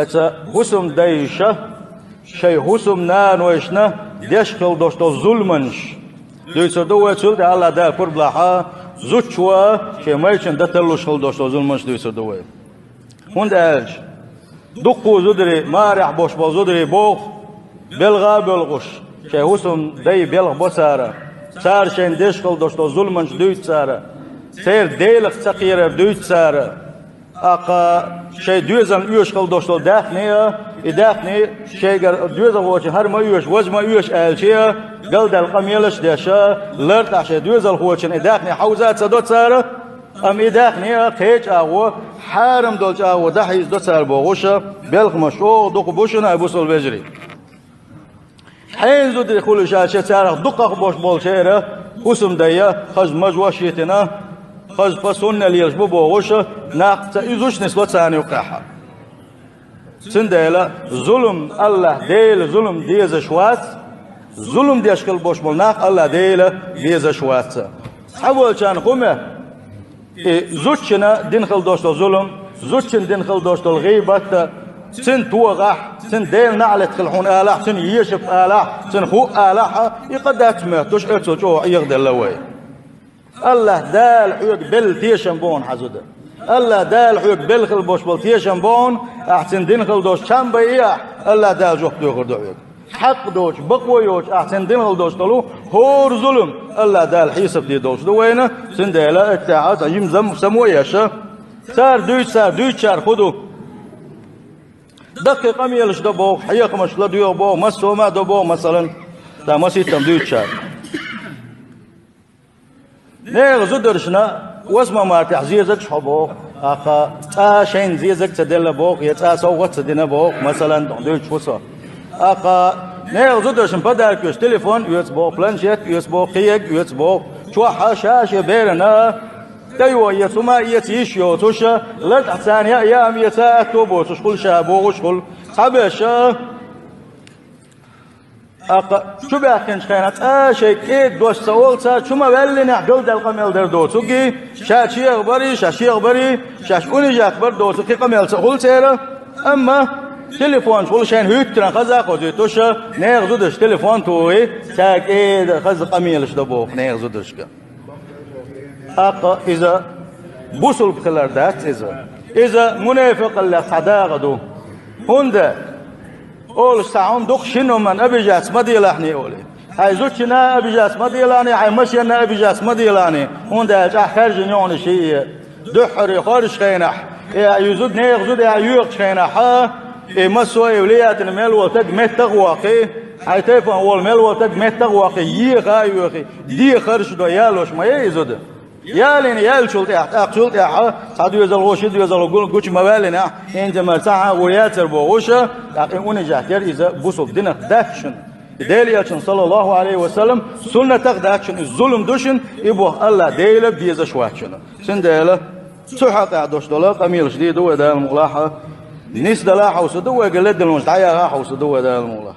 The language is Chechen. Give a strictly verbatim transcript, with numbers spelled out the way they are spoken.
Эца хӀусамдайша шоай хӀусамнанойшна деш хила долуш долу зуламаш дуьйцур ду вай, цул тӀаьхьа АллахӀ Дала пурба лахь, зудчо шен майрачунна дан тарлуш хила долуш долу зуламаш дуьйцур ду вай. ХӀунда аьлча дуккха а зударий, марехь болуш болу зударий боху, белха а боьлхуш, шайн хӀусамдай белхабо цара, цара шайна деш хила долуш долу зуламаш дуьйцу цара, церан Делах ца кхерар дуьйцу цара. ТӀаккха шайн доьзална оьшуш хила долуш долу даьхни а, и даьхни шайгара доьзалхочун хӀара ма оьшу, важа ма оьшу аьлча а, галдаьлла къамелаш а деш, лартӀахь шайн доьзалхочун и даьхни хьовза а ца до цара, амма и даьхни а кхечу агӀор, хьарам долчу агӀор дӀахьийзадо цара бохуш, белхамаш чӀогӀа дукха бу шуна, ай бусалба вежарий. Хьенан зударий хуьлуш аьлча, царах дукхах болуш болчеран хӀусамдай хаза мажош йитина, хаза по сунне лелаш бу бохуш, нах ца изуш нисло царна юккъехь. Цундела зулам, АллахӀ Дела зулам дезаш вац, зулам деш хила болуш болу нах АллахӀ Дела дезаш вац. Цхьаволчарна хӀума и зудчунна дина хила долуш долу зулам, зудчунна дина хила долуш долу гӀийбат, цуьнан тогӀахь, цуьнан Делан наӀалат хила хьуна алахь, цуьнан ешарг алахь, цуьнан хӀуъ алахь, и къа дац моьттуш, оццул чӀогӀа Ӏехаделла вай. АллахӀ Дала хьоьга белла тешам бу хьуна, хьан зуда. АллахӀ Дала хьоьга белла хила болуш болу тешам бу хьуна, ахь цуьнан дина хила долуш чам байъахь, АллахӀ Дала жоп доьхур ду хьоьга. Хьакъ доцуш, бакъо йоцуш, ахь цуьнан дина хила долуш долу хӀора зулам АллахӀ Дала хьесап дийр долуш ду вайна, цундела аттехьа цхьа жима зам-, само а еш, цара дуьйцу, цара дуьйцучара хӀун ду? Даккхий къамелаш до боху, хьехамаш ладоьгӀу боху, массо а ма до боху, масалан, цхьа масийтта дуьйцучара. Нехан зударшна восьмое мартехь зезагаш хьо боху, тӀаккха цкъа шайна зезаг ца делла боху, я цкъа совгӀат ца дина боху, масалан, дуьйцуш ву со. ТӀаккха нехан зударшна подарок оьцу телефон оьцу боху, планшет оьцу боху, кхиерг оьцу боху, чохь а ша шен берана тайо эца, хӀума эца йиш йоцуш, лартӀахь царна яа, яа ма эца, аьтто боцуш хуьлу ша бохуш хуьлу. Цхьаберш а ТӀаккха чубаьхкинчу хенахь цкъа шайн кӀеда дош ца олу цара, чу ма ваьллинехь, галдаьлла къамел дара доцург, ша чехабар, ша шехабар, шаьш унижать бар доцург, кхин къамел ца хуьлу церан. Амма телефонаш хуьлу шайна хӀуьттаран хаза а хозуьйтуш, нехан зударша телефон тухий, цара кӀеда хаза къамелаш до боху нехан зударшка. ТӀаккха иза бусулба хилар дац иза. Иза мунафикъаллех цхьа дакъа ду. ХӀунда олуш цхьа хӀума ду-кх, шина хӀуманна обижаться ма делахьний олий. Хьайн зудчунна обижаться ма делахьний, хьайн машенна обижаться ма делахьний. ХӀунда аьлча ахь хаьржина юкъана шиъ дуьххьара хоржучу хенахь, э, и зуда, нехан зуда а йоькхучу хенахь, и массо а и влиятельный мел волу стаг меттах а воккхий, хьайн тайпана волу мел волу стаг меттах а воккхий, еха а йоьхий, де харжа до ялош ма яй и зуда. Ялийна яьллачул тӀаьхьа, тӀаккха цул тӀаьхьа цхьа доьзалхо ши доьзалхо гу-, гучу ма ваьллинехь, хӀинца мара цхьа хьан гӀур яцар бохуш, тӀаккха и унижать яр иза бусулба динах дац шуна. И Делан Элчано, саллаллаху Ӏалайхи ва саллам, суннатах дац шуна, иза зулам ду шуна, и боху АллахӀ Дела безаш вац шуна. Цундела цу хьакъехь долуш долу къамелаш дийр ду вай, Дала мукъ лахь, нисдала хьовсур ду вайга, ледарлонаш дӀаяха хьовсур ду вай, Дала мукъ лахь.